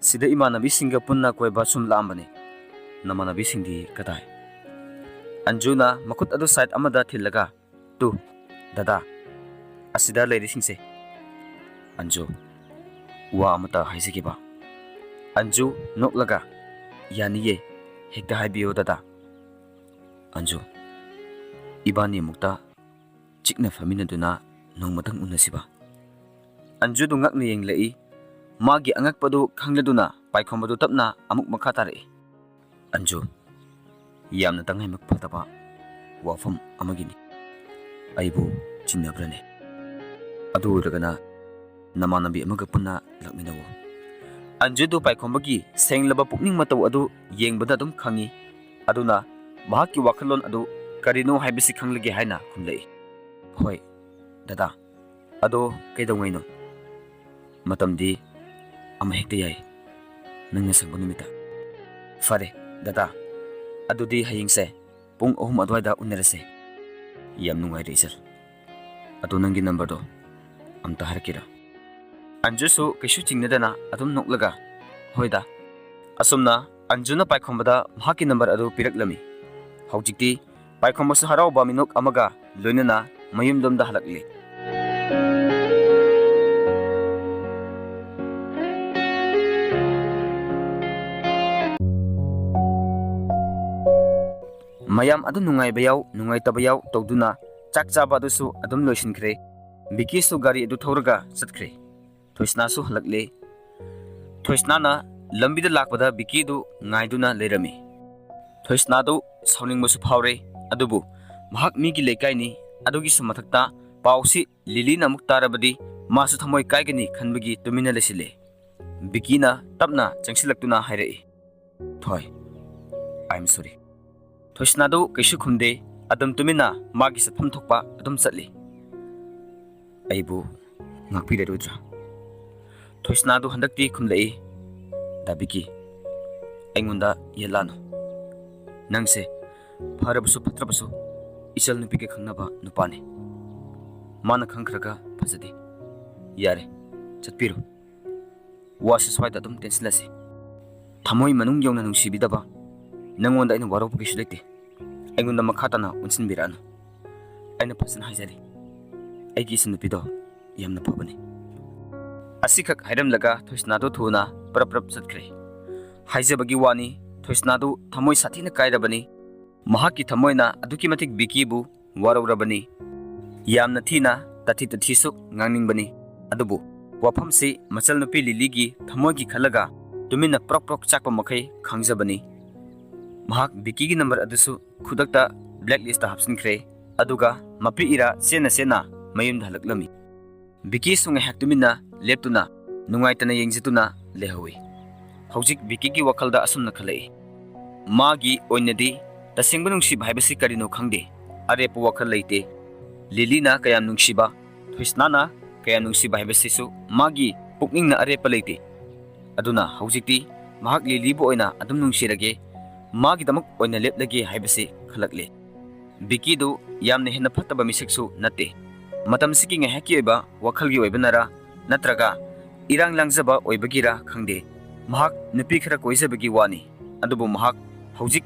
ꯁꯤꯗ ꯏꯃꯥꯟꯅꯕꯤꯁꯤꯡꯒ ꯄꯨꯟꯅ ꯀꯣꯏꯕ ꯁꯨꯝ ꯂꯥꯛꯑꯝꯕꯅꯤ꯫ ꯅꯃꯥꯟꯅꯕꯤꯁꯤꯡꯗꯤ ꯀꯗꯥꯏ?" ꯑꯟꯖꯨꯅ ꯃꯈꯨꯠ ꯑꯗꯨ ꯁꯥꯏꯠ ꯑꯃꯗ ꯊꯤꯜꯂꯒ, "ꯇꯨ, ꯗꯗꯥ, ꯑꯁꯤꯗ ꯂꯩꯔꯤꯁꯤꯡꯁꯦ꯫" "ꯑꯟꯖꯨ, ꯋꯥ ꯑꯃꯇ ꯍꯥꯏꯖꯒꯦꯕ꯫" ꯑꯟꯖꯨ ꯅꯣꯛꯂꯒ, "ꯌꯥꯅꯤꯌꯦ, ꯍꯦꯛꯇ ꯍꯥꯏꯕꯤꯌꯨ ꯗꯗꯥ꯫" "ꯑꯟꯖꯨ, ꯏꯕꯥꯅꯤ ꯑꯃꯨꯛꯇ ꯆꯤꯛꯅ ꯐꯝꯃꯤꯟꯅꯗꯨꯅ ꯅꯣꯡꯃꯇꯪ ꯎꯅꯁꯤꯕ?" ꯑꯟꯖꯨꯗꯨ ꯉꯛꯅ ꯌꯦꯡꯂꯛꯏ꯫ ꯃꯥꯒꯤ ꯑꯉꯛꯄꯗꯨ ꯈꯪꯂꯗꯨꯅ ꯄꯥꯏꯈꯣꯝꯕꯗꯨ ꯇꯞꯅ ꯑꯃꯨꯛ ꯃꯈꯥ ꯇꯥꯔꯛꯏ꯫ "ꯑꯟꯖꯨ, ꯌꯥꯝꯅ ꯇꯉꯥꯏꯃꯛ ꯐꯗꯕ ꯋꯥꯐꯝ ꯑꯃꯒꯤꯅꯤ꯫ ꯑꯩꯕꯨ ꯆꯤꯡꯅꯕ꯭ꯔꯅꯦ? ꯑꯗꯨ ꯑꯣꯏꯔꯒꯅ ꯅꯃꯥꯟꯅꯕꯤ ꯑꯃꯒ ꯄꯨꯟꯅ ꯂꯥꯛꯃꯤꯟꯅꯧ꯫" ꯑꯟꯖꯨꯗꯨ ꯄꯥꯏꯈꯣꯝꯕꯒꯤ ꯁꯦꯡꯂꯕ ꯄꯨꯛꯅꯤꯡ ꯃꯇꯧ ꯑꯗꯨ ꯌꯦꯡꯕꯗ ꯑꯗꯨꯝ ꯈꯪꯏ꯫ ꯑꯗꯨꯅ ꯃꯍꯥꯛꯀꯤ ꯋꯥꯈꯜꯂꯣꯟ ꯑꯗꯨ ꯀꯔꯤꯅꯣ ꯍꯥꯏꯕꯁꯤ ꯈꯪꯂꯒꯦ ꯍꯥꯏꯅ ꯈꯨꯝꯂꯛꯏ꯫ "ꯍꯣꯏ, ꯗꯗꯥ꯫ ꯑꯗꯣ ꯀꯩꯗꯧꯉꯩꯅꯣ?" "ꯃꯇꯝꯗꯤ ꯑꯃ ꯍꯦꯛꯇ ꯌꯥꯏ, ꯅꯪꯅ ꯁꯪꯕ ꯅꯨꯃꯤꯠꯇ꯫" "ꯐꯔꯦ, ꯗꯗꯥ꯫ ꯑꯗꯨꯗꯤ ꯍꯌꯦꯡꯁꯦ ꯄꯨꯡ ꯑꯍꯨꯝ ꯑꯗꯨꯋꯥꯏꯗ ꯎꯅꯔꯁꯦ꯫" "ꯌꯥꯝ ꯅꯨꯡꯉꯥꯏꯔꯦ, ꯏꯆꯜ꯫ ꯑꯗꯣ ꯅꯪꯒꯤ ꯅꯝꯕꯔꯗꯣ ꯑꯝꯇ ꯍꯥꯏꯔꯛꯀꯦꯔꯥ?" ꯑꯟꯖꯨꯁꯨ ꯀꯩꯁꯨ ꯆꯤꯡꯅꯗꯅ ꯑꯗꯨꯝ ꯅꯣꯛꯂꯒ, "ꯍꯣꯏꯗ, ꯑꯁꯨꯝꯅ ꯑꯟꯖꯨꯅ ꯄꯥꯏꯈꯣꯝꯕꯗ ꯃꯍꯥꯛꯀꯤ ꯅꯝꯕꯔ ꯑꯗꯨ ꯄꯤꯔꯛꯂꯝꯃꯤ꯫ ꯍꯧꯖꯤꯛꯇꯤ ꯄꯥꯏꯈꯣꯝꯕꯁꯨ ꯍꯔꯥꯎꯕ ꯃꯤꯅꯣꯛ ꯑꯃꯒ ꯂꯣꯏꯅꯅ ꯃꯌꯨꯝꯗꯣꯝꯗ ꯍꯜꯂꯛꯂꯤ꯫ ꯃꯌꯥꯝ ꯑꯗꯨ ꯅꯨꯡꯉꯥꯏꯕ ꯌꯥꯎ, ꯅꯨꯡꯉꯥꯏꯇꯕ ꯌꯥꯎ ꯇꯧꯗꯨꯅ ꯆꯥꯛ ꯆꯥꯕ ꯑꯗꯨꯁꯨ ꯑꯗꯨꯝ ꯂꯣꯏꯁꯤꯟꯈ꯭ꯔꯦ꯫ ꯕꯤꯀꯤꯁꯨ ꯒꯥꯔꯤ ꯑꯗꯨ ꯊꯧꯔꯒ ꯆꯠꯈ꯭ꯔꯦ꯫ ꯊꯣꯏꯁꯅꯥꯁꯨ ꯍꯜꯂꯛꯂꯦ꯫ ꯊꯣꯏꯁꯅꯥꯅ ꯂꯝꯕꯤꯗ ꯂꯥꯛꯄꯗ ꯕꯤꯀꯤꯗꯨ ꯉꯥꯏꯗꯨꯅ ꯂꯩꯔꯝꯃꯤ꯫ ꯊꯣꯏꯁꯅꯥꯗꯨ ꯁꯥꯎꯅꯤꯡꯕꯁꯨ ꯐꯥꯎꯔꯦ, ꯑꯗꯨꯕꯨ ꯃꯍꯥꯛ ꯃꯤꯒꯤ ꯂꯩꯀꯥꯏꯅꯤ, ꯑꯗꯨꯒꯤꯁꯨ ꯃꯊꯛꯇ ꯄꯥꯎꯁꯤ ꯂꯤꯂꯤꯅ ꯑꯃꯨꯛ ꯇꯥꯔꯕꯗꯤ ꯃꯥꯁꯨ ꯊꯃꯣꯏ ꯀꯥꯏꯒꯅꯤ ꯈꯟꯕꯒꯤ ꯇꯨꯃꯤꯟꯅ ꯂꯩꯁꯤꯜꯂꯦ꯫ ꯕꯤꯀꯤꯅ ꯇꯞꯅ ꯆꯪꯁꯤꯜꯂꯛꯇꯨꯅ ꯍꯥꯏꯔꯛꯏ, "ꯊꯣꯏ, I am sorry." ꯊꯣꯏꯁꯅꯥꯗꯨ ꯀꯩꯁꯨ ꯈꯨꯝꯗꯦ, ꯑꯗꯨꯝ ꯇꯨꯃꯤꯟꯅ ꯃꯥꯒꯤ ꯆꯠꯐꯝ ꯊꯣꯛꯄ ꯑꯗꯨꯝ ꯆꯠꯂꯤ꯫ "ꯑꯩꯕꯨ ꯉꯥꯛꯄꯤꯔꯔꯣꯏꯗ꯭ꯔꯥ?" ꯊꯣꯏꯁꯅꯥꯗꯨ ꯍꯟꯗꯛꯇꯤ ꯈꯨꯝꯂꯛꯏ, "ꯗꯥ ꯕꯤꯀꯤ, ꯑꯩꯉꯣꯟꯗ ꯌꯦꯠꯂꯥꯅꯨ꯫ ꯅꯪꯁꯦ ꯐꯔꯕꯁꯨ ꯐꯠꯇ꯭ꯔꯕꯁꯨ ꯏꯆꯜ ꯅꯨꯄꯤꯒ ꯈꯪꯅꯕ ꯅꯨꯄꯥꯅꯤ꯫ ꯃꯥꯅ ꯈꯪꯈ꯭ꯔꯒ ꯐꯖꯗꯦ꯫ ꯌꯥꯔꯦ, ꯆꯠꯄꯤꯔꯣ꯫ ꯋꯥꯁꯤ ꯁ꯭ꯋꯥꯏꯗ ꯑꯗꯨꯝ ꯇꯦꯟꯁꯤꯜꯂꯁꯤ꯫ ꯊꯃꯣꯏ ꯃꯅꯨꯡ ꯌꯧꯅ ꯅꯨꯡꯁꯤꯕꯤꯗꯕ ꯅꯪꯉꯣꯟꯗ ꯑꯩꯅ ꯋꯥꯔꯧꯕ ꯀꯩꯁꯨ ꯂꯩꯇꯦ꯫ ꯑꯩꯉꯣꯟꯗ ꯃꯈꯥ ꯇꯥꯅ ꯑꯣꯟꯁꯤꯟꯕꯤꯔꯛꯑꯅꯨ꯫ ꯑꯩꯅ ꯐꯖꯅ ꯍꯥꯏꯖꯔꯤ, ꯑꯩꯒꯤ ꯏꯆꯟ ꯅꯨꯄꯤꯗꯣ ꯌꯥꯝꯅ ꯐꯕꯅꯤ꯫" ꯑꯁꯤꯈꯛ ꯍꯥꯏꯔꯝꯂꯒ ꯊꯣꯏꯁꯅꯥꯗꯨ ꯊꯨꯅ ꯄ꯭ꯔꯞ ꯄ꯭ꯔꯞ ꯆꯠꯈ꯭ꯔꯦ꯫ ꯍꯥꯏꯖꯕꯒꯤ ꯋꯥꯅꯤ, ꯊꯣꯏꯁꯅꯥꯗꯨ ꯊꯃꯣꯏ ꯁꯥꯊꯤꯅ ꯀꯥꯏꯔꯕꯅꯤ꯫ ꯃꯍꯥꯛꯀꯤ ꯊꯃꯣꯏꯅ ꯑꯗꯨꯛꯀꯤ ꯃꯇꯤꯛ ꯕꯤꯀꯤꯕꯨ ꯋꯥꯔꯧꯔꯕꯅꯤ꯫ ꯌꯥꯝꯅ ꯊꯤꯅ ꯇꯥꯊꯤ ꯇꯥꯊꯤꯁꯨ ꯉꯥꯡꯅꯤꯡꯕꯅꯤ꯫ ꯑꯗꯨꯕꯨ ꯋꯥꯐꯝꯁꯤ ꯃꯆꯜꯅꯨꯄꯤ ꯂꯤꯂꯤꯒꯤ ꯊꯃꯣꯏꯒꯤ ꯈꯜꯂꯒ ꯇꯨꯃꯤꯟꯅ ꯄ꯭ꯔꯣꯛ ꯄ꯭ꯔꯣꯛ ꯆꯥꯛꯄ ꯃꯈꯩ ꯈꯪꯖꯕꯅꯤ꯫ ꯃꯍꯥꯛ ꯕꯤꯀꯤꯒꯤ ꯅꯝꯕꯔ ꯑꯗꯨꯁꯨ ꯈꯨꯗꯛꯇ ꯕ꯭ꯂꯦꯛ ꯂꯤꯁꯇ ꯍꯥꯞꯆꯤꯟꯈ꯭ꯔꯦ꯫ ꯑꯗꯨꯒ ꯃꯄꯤ ꯏꯔꯥ ꯆꯦꯟꯅ ꯆꯦꯟꯅ ꯃꯌꯨꯝꯗ ꯍꯜꯂꯛꯂꯝꯃꯤ꯫ ꯕꯤꯀꯤꯁꯨ ꯉꯥꯏꯍꯥꯛ ꯇꯨꯃꯤꯟꯅ ꯂꯦꯞꯇꯨꯅ ꯅꯨꯡꯉꯥꯏꯇꯅ ꯌꯦꯡꯖꯗꯨꯅ ꯂꯩꯍꯧꯏ꯫ ꯍꯧꯖꯤꯛ ꯕꯤꯀꯤꯒꯤ ꯋꯥꯈꯜꯗ ꯑꯁꯨꯝꯅ ꯈꯜꯂꯛꯏ, ꯃꯥꯒꯤ ꯑꯣꯏꯅꯗꯤ ꯇꯁꯦꯡꯕ ꯅꯨꯡꯁꯤꯕ ꯍꯥꯏꯕꯁꯤ ꯀꯔꯤꯅꯣ ꯈꯪꯗꯦ, ꯑꯔꯦꯞꯄ ꯋꯥꯈꯜ ꯂꯩꯇꯦ꯫ ꯂꯤꯂꯤꯅ ꯀꯌꯥꯝ ꯅꯨꯡꯁꯤꯕ, ꯊꯣꯏꯁꯅꯥꯅ ꯀꯌꯥꯝ ꯅꯨꯡꯁꯤꯕ ꯍꯥꯏꯕꯁꯤꯁꯨ ꯃꯥꯒꯤ ꯄꯨꯛꯅꯤꯡꯅ ꯑꯔꯦꯞꯄ ꯂꯩꯇꯦ꯫ ꯑꯗꯨꯅ ꯍꯧꯖꯤꯛꯇꯤ ꯃꯍꯥꯛ ꯂꯤꯂꯤꯕꯨ ꯑꯣꯏꯅ ꯑꯗꯨꯝ ꯅꯨꯡꯁꯤꯔꯒꯦ, ꯃꯥꯒꯤꯗꯃꯛ ꯑꯣꯏꯅ ꯂꯦꯞꯂꯒꯦ ꯍꯥꯏꯕꯁꯤ ꯈꯜꯂꯛꯂꯦ꯫ ꯕꯤꯀꯤꯗꯨ ꯌꯥꯝꯅ ꯍꯦꯟꯅ ꯐꯠꯇꯕ ꯃꯤꯁꯛꯁꯨ ꯅꯠꯇꯦ꯫ ꯃꯇꯝꯁꯤꯒꯤ ꯉꯥꯏꯍꯥꯛꯀꯤ ꯑꯣꯏꯕ ꯋꯥꯈꯜꯒꯤ ꯑꯣꯏꯕꯅꯔꯥ, ꯅꯠꯇ꯭ꯔꯒ ꯏꯔꯥꯡ ꯂꯥꯡꯖꯕ ꯑꯣꯏꯕꯒꯤꯔꯥ ꯈꯪꯗꯦ, ꯃꯍꯥꯛ ꯅꯨꯄꯤ ꯈꯔ ꯀꯣꯏꯖꯕꯒꯤ ꯋꯥꯅꯤ꯫ ꯑꯗꯨꯕꯨ ꯃꯍꯥꯛ ꯍꯧꯖꯤꯛ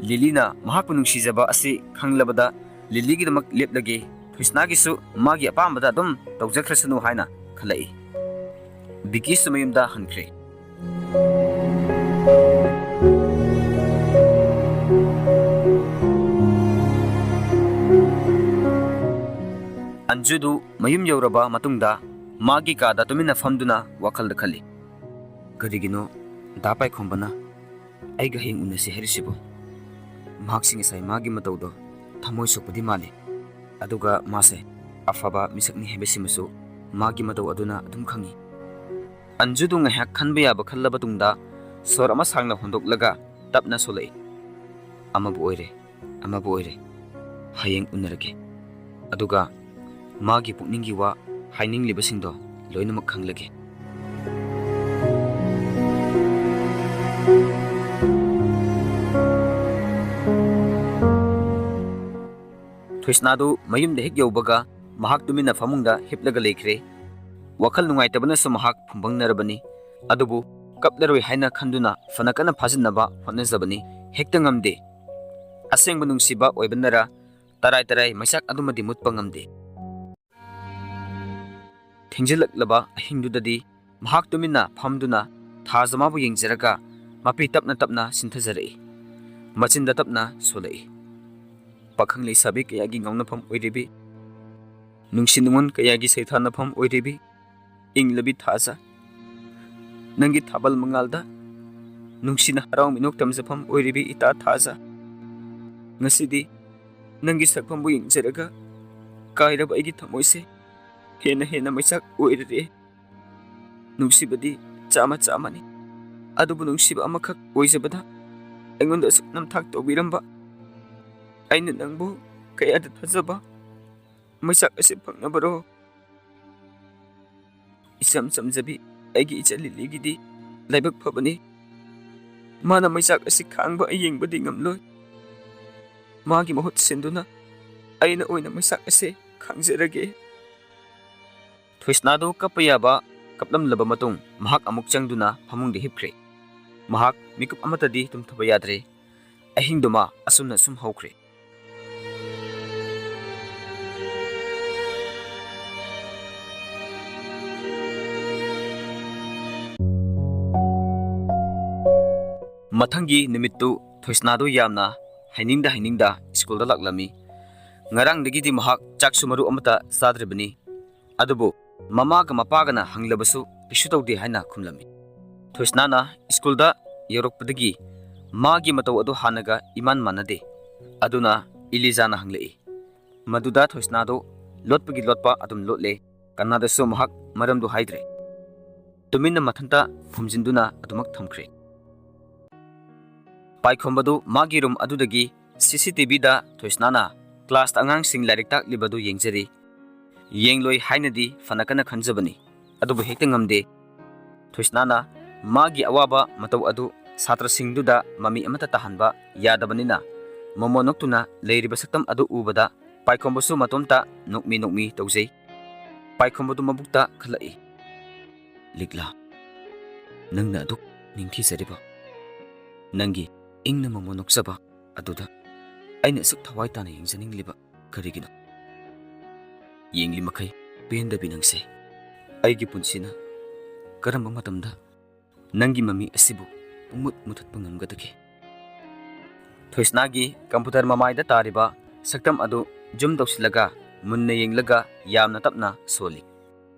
ꯂꯤꯂꯤꯅ ꯃꯍꯥꯛꯄꯨ ꯅꯨꯡꯁꯤꯖꯕ ꯑꯁꯤ ꯈꯪꯂꯕꯗ ꯂꯤꯂꯤꯒꯤꯗꯃꯛ ꯂꯦꯞꯂꯒꯦ, ꯊꯣꯏꯁꯅꯥꯒꯤꯁꯨ ꯃꯥꯒꯤ ꯑꯄꯥꯝꯕꯗ ꯑꯗꯨꯝ ꯇꯧꯖꯈ꯭ꯔꯁꯅꯨ ꯍꯥꯏꯅ ꯈꯜꯂꯛꯏ꯫ ꯕꯤꯀꯤꯁꯨ ꯃꯌꯨꯝꯗ ꯍꯟꯈ꯭ꯔꯦ꯫ ꯑꯟꯖꯨꯗꯨ ꯃꯌꯨꯝ ꯌꯧꯔꯕ ꯃꯇꯨꯡꯗ ꯃꯥꯒꯤ ꯀꯥꯗ ꯇꯨꯃꯤꯟꯅ ꯐꯝꯗꯨꯅ ꯋꯥꯈꯜꯗ ꯈꯜꯂꯤ꯫ "ꯀꯔꯤꯒꯤꯅꯣ ꯗꯥ ꯄꯥꯏꯈꯣꯝꯕꯅ ꯑꯩꯒ ꯍꯌꯦꯡ ꯎꯅꯁꯤ ꯍꯥꯏꯔꯤꯁꯤꯕꯣ? ꯃꯍꯥꯛꯁꯤ ꯉꯁꯥꯏ ꯃꯥꯒꯤ ꯃꯇꯧꯗꯣ ꯊꯃꯣꯏ ꯁꯣꯛꯄꯗꯤ ꯃꯥꯜꯂꯤ, ꯑꯗꯨꯒ ꯃꯥꯁꯦ ꯑꯐꯕ ꯃꯤꯁꯛꯅꯤ ꯍꯥꯏꯕꯁꯤꯃꯁꯨ ꯃꯥꯒꯤ ꯃꯇꯧ ꯑꯗꯨꯅ ꯑꯗꯨꯝ ꯈꯪꯏ꯫" ꯑꯟꯖꯨꯗꯨ ꯉꯥꯏꯍꯥꯛ ꯈꯟꯕ ꯌꯥꯕ ꯈꯜꯂꯕ ꯇꯨꯡꯗ ꯁꯣꯔ ꯑꯃ ꯁꯥꯡꯅ ꯍꯣꯟꯗꯣꯛꯂꯒ ꯇꯞꯅ ꯁꯣꯜꯂꯛꯏ꯫ "ꯑꯃꯕꯨ ꯑꯣꯏꯔꯦ, ꯑꯃꯕꯨ ꯑꯣꯏꯔꯦ, ꯍꯌꯦꯡ ꯎꯅꯔꯒꯦ꯫ ꯑꯗꯨꯒ ꯃꯥꯒꯤ ꯄꯨꯛꯅꯤꯡꯒꯤ ꯋꯥ ꯍꯥꯏꯅꯤꯡꯂꯤꯕꯁꯤꯡꯗꯣ ꯂꯣꯏꯅꯃꯛ ꯈꯪꯂꯒꯦ꯫" ꯊꯣꯏꯁꯅꯥꯗꯨ ꯃꯌꯨꯝꯗ ꯍꯦꯛ ꯌꯧꯕꯒ ꯃꯍꯥꯛ ꯇꯨꯃꯤꯟꯅ ꯐꯃꯨꯡꯗ ꯍꯤꯞꯂꯒ ꯂꯩꯈ꯭ꯔꯦ꯫ ꯋꯥꯈꯜ ꯅꯨꯡꯉꯥꯏꯇꯕꯅꯁꯨ ꯃꯍꯥꯛ ꯐꯨꯝꯕꯪꯅꯔꯕꯅꯤ꯫ ꯑꯗꯨꯕꯨ ꯀꯞꯂꯔꯣꯏ ꯍꯥꯏꯅ ꯈꯟꯗꯨꯅ ꯐꯅ ꯀꯟꯅ ꯐꯥꯖꯤꯟꯅꯕ ꯍꯣꯠꯅꯖꯕꯅꯤ꯫ ꯍꯦꯛꯇ ꯉꯝꯗꯦ꯫ ꯑꯁꯦꯡꯕ ꯅꯨꯡꯁꯤꯕ ꯑꯣꯏꯕꯅꯔ ꯇꯔꯥꯏ ꯇꯔꯥꯏ ꯃꯩꯆꯥꯛ ꯑꯗꯨꯃꯗꯤ ꯃꯨꯠꯄ ꯉꯝꯗꯦ꯫ ꯊꯦꯡꯖꯤꯜꯂꯛꯂꯕ ꯑꯍꯤꯡꯗꯨꯗꯗꯤ ꯃꯍꯥꯛ ꯇꯨꯃꯤꯟꯅ ꯐꯝꯗꯨꯅ ꯊꯥꯖ ꯃꯥꯕꯨ ꯌꯦꯡꯖꯔꯒ ꯃꯄꯤ ꯇꯞꯅ ꯇꯞꯅ ꯁꯤꯟꯊꯖꯔꯛꯏ꯫ ꯃꯆꯤꯟꯗ ꯇꯞꯅ ꯁꯣꯜꯂꯛꯏ꯫ "ꯄꯥꯈꯪ ꯂꯩꯁꯥꯕꯤ ꯀꯌꯥꯒꯤ ꯉꯥꯎꯅꯐꯝ ꯑꯣꯏꯔꯤꯕꯤ, ꯅꯨꯡꯁꯤ ꯅꯨꯡꯉꯣꯟ ꯀꯌꯥꯒꯤ ꯁꯩꯊꯥꯅꯐꯝ ꯑꯣꯏꯔꯤꯕꯤ, ꯏꯪꯂꯕꯤ ꯊꯥꯖ, ꯅꯪꯒꯤ ꯊꯥꯕꯜ ꯃꯉꯥꯜꯗ ꯅꯨꯡꯁꯤꯅ ꯍꯔꯥꯎ ꯃꯤꯅꯣꯛ ꯇꯝꯖꯐꯝ ꯑꯣꯏꯔꯤꯕꯤ ꯏꯇꯥ ꯊꯥꯖ, ꯉꯁꯤꯗꯤ ꯅꯪꯒꯤ ꯁꯛꯐꯝꯕꯨ ꯌꯦꯡꯖꯔꯒ ꯀꯥꯏꯔꯕ ꯑꯩꯒꯤ ꯊꯃꯣꯏꯁꯦ ꯍꯦꯟꯅ ꯍꯦꯟꯅ ꯃꯩꯆꯥꯛ ꯑꯣꯏꯔꯔꯦ꯫ ꯅꯨꯡꯁꯤꯕꯗꯤ ꯆꯥꯝꯃ ꯆꯥꯝꯃꯅꯤ, ꯑꯗꯨꯕꯨ ꯅꯨꯡꯁꯤꯕ ꯑꯃꯈꯛ ꯑꯣꯏꯖꯕꯗ ꯑꯩꯉꯣꯟꯗ ꯑꯁꯨꯛ ꯅꯝꯊꯥꯛ ꯇꯧꯕꯤꯔꯝꯕ ꯑꯩꯅ ꯅꯪꯕꯨ ꯀꯌꯥꯗ ꯊꯥꯖꯕ ꯃꯩꯆꯥꯛ ꯑꯁꯤ ꯐꯪꯅꯕꯔꯣ?" ꯏꯆꯝ ꯆꯝꯖꯕꯤ ꯑꯩꯒꯤ ꯏꯆꯟ ꯂꯤꯂꯤꯒꯤꯗꯤ ꯂꯥꯏꯕꯛ ꯐꯕꯅꯤ꯫ ꯃꯥꯅ ꯃꯩꯆꯥꯛ ꯑꯁꯤ ꯈꯥꯡꯕ ꯑꯩ ꯌꯦꯡꯕꯗꯤ ꯉꯝꯂꯣꯏ꯫ ꯃꯥꯒꯤ ꯃꯍꯨꯠ ꯁꯤꯟꯗꯨꯅ ꯑꯩꯅ ꯑꯣꯏꯅ ꯃꯩꯆꯥꯛ ꯑꯁꯤ ꯈꯥꯡꯖꯔꯒꯦ꯫ ꯊꯣꯏꯁꯅꯥꯗꯨ ꯀꯞꯄ ꯌꯥꯕ ꯀꯞꯂꯝꯂꯕ ꯃꯇꯨꯡ ꯃꯍꯥꯛ ꯑꯃꯨꯛ ꯆꯪꯗꯨꯅ ꯐꯃꯨꯡꯗ ꯍꯤꯞꯈ꯭ꯔꯦ꯫ ꯃꯍꯥꯛ ꯃꯤꯀꯨꯞ ꯑꯃꯠꯇꯗꯤ ꯇꯨꯝꯊꯕ ꯌꯥꯗ꯭ꯔꯦ꯫ ꯑꯍꯤꯡꯗꯨꯃ ꯑꯁꯨꯝꯅ ꯁꯨꯝ ꯍꯧꯈ꯭ꯔꯦ꯫ ꯃꯊꯪꯒꯤ ꯅꯨꯃꯤꯠꯇꯨ ꯊꯣꯏꯁꯅꯥꯗꯨ ꯌꯥꯝꯅ ꯍꯩꯅꯤꯡꯗ ꯍꯩꯅꯤꯡꯗ ꯁ꯭ꯀꯨꯜꯗ ꯂꯥꯛꯂꯝꯃꯤ꯫ ꯉꯔꯥꯡꯗꯒꯤꯗꯤ ꯃꯍꯥꯛ ꯆꯥꯛꯁꯨ ꯃꯔꯨ ꯑꯃꯠꯇ ꯆꯥꯗ꯭ꯔꯤꯕꯅꯤ꯫ ꯑꯗꯨꯕꯨ ꯃꯃꯥꯒ ꯃꯄꯥꯒꯅ ꯍꯪꯂꯕꯁꯨ ꯀꯩꯁꯨ ꯇꯧꯗꯦ ꯍꯥꯏꯅ ꯈꯨꯝꯂꯝꯃꯤ꯫ ꯊꯣꯏꯁꯅꯥꯅ ꯁ꯭ꯀꯨꯜꯗ ꯌꯧꯔꯛꯄꯗꯒꯤ ꯃꯥꯒꯤ ꯃꯇꯧ ꯑꯗꯨ ꯍꯥꯟꯅꯒ ꯏꯃꯥꯟ ꯃꯥꯟꯅꯗꯦ꯫ ꯑꯗꯨꯅ ꯏꯂꯤꯖꯥꯅ ꯍꯪꯂꯛꯏ, ꯃꯗꯨꯗ ꯊꯣꯏꯁꯅꯥꯗꯨ ꯂꯣꯠꯄꯒꯤ ꯂꯣꯠꯄ ꯑꯗꯨꯝ ꯂꯣꯠꯂꯦ꯫ ꯀꯅꯥꯗꯁꯨ ꯃꯍꯥꯛ ꯃꯔꯝꯗꯨ ꯍꯥꯏꯗ꯭ꯔꯦ꯫ ꯇꯨꯃꯤꯟꯅ ꯃꯊꯟꯇ ꯐꯨꯝꯖꯤꯟꯗꯨꯅ ꯑꯗꯨꯃꯛ ꯊꯝꯈ꯭ꯔꯦ꯫ ꯄꯥꯏꯈꯣꯝꯕꯗꯨ ꯃꯥꯒꯤ ꯔꯨꯝ ꯑꯗꯨꯗꯒꯤ ꯁꯤ ꯁꯤ ꯇꯤ ꯚꯤꯗ ꯊꯣꯏꯁꯅꯥꯅ ꯀ꯭ꯂꯥꯁꯇ ꯑꯉꯥꯡꯁꯤꯡ ꯂꯥꯏꯔꯤꯛ ꯇꯥꯛꯂꯤꯕꯗꯨ ꯌꯦꯡꯖꯔꯤ꯫ ꯌꯦꯡꯂꯣꯏ ꯍꯥꯏꯅꯗꯤ ꯐꯅ ꯀꯟꯅ ꯈꯟꯖꯕꯅꯤ, ꯑꯗꯨꯕꯨ ꯍꯦꯛꯇ ꯉꯝꯗꯦ꯫ ꯊꯣꯏꯁꯅꯥꯅ ꯃꯥꯒꯤ ꯑꯋꯥꯕ ꯃꯇꯧ ꯑꯗꯨ ꯁꯥꯇ꯭ꯔꯁꯤꯡꯗꯨꯗ ꯃꯃꯤ ꯑꯃꯠꯇ ꯇꯥꯍꯟꯕ ꯌꯥꯗꯕꯅꯤꯅ, ꯃꯃꯣꯟ ꯅꯣꯛꯇꯨꯅ ꯂꯩꯔꯤꯕ ꯁꯛꯇꯝ ꯑꯗꯨ ꯎꯕꯗ ꯄꯥꯏꯈꯣꯝꯕꯁꯨ ꯃꯇꯣꯝꯇ ꯅꯣꯛꯃꯤ ꯅꯣꯛꯃꯤ ꯇꯧꯖꯩ꯫ ꯄꯥꯏꯈꯣꯝꯕꯗꯨ ꯃꯕꯨꯛꯇ ꯈꯜꯂꯛꯏ, "ꯂꯤꯛꯂꯥ, ꯅꯪꯅ ꯑꯗꯨꯛ ꯅꯤꯡꯊꯤꯖꯔꯤꯕ ꯅꯪꯒꯤ ꯏꯪꯅ ꯃꯃꯣꯟ ꯅꯣꯛꯆꯕ ꯑꯗꯨꯗ ꯑꯩꯅ ꯑꯁꯨꯛ ꯊꯋꯥꯏ ꯇꯥꯅ ꯌꯦꯡꯖꯅꯤꯡꯂꯤꯕ ꯀꯔꯤꯒꯤꯅꯣ? ꯌꯦꯡꯂꯤ ꯃꯈꯩ ꯄꯦꯟꯗꯕꯤ ꯅꯪꯁꯦ꯫ ꯑꯩꯒꯤ ꯄꯨꯟꯁꯤꯅ ꯀꯔꯝꯕ ꯃꯇꯝꯗ ꯅꯪꯒꯤ ꯃꯃꯤ ꯑꯁꯤꯕꯨ ꯄꯨꯡꯃꯨꯠ ꯃꯨꯊꯠꯄ ꯉꯝꯒꯗꯒꯦ?" ꯊꯣꯏꯁꯅꯥꯒꯤ ꯀꯝꯄ꯭ꯌꯨꯇꯔ ꯃꯃꯥꯏꯗ ꯇꯥꯔꯤꯕ ꯁꯛꯇꯝ ꯑꯗꯨ ꯖꯨꯝ ꯇꯧꯁꯤꯜꯂꯒ ꯃꯨꯟꯅ ꯌꯦꯡꯂꯒ ꯌꯥꯝꯅ ꯇꯞꯅ ꯁꯣꯜꯂꯤ,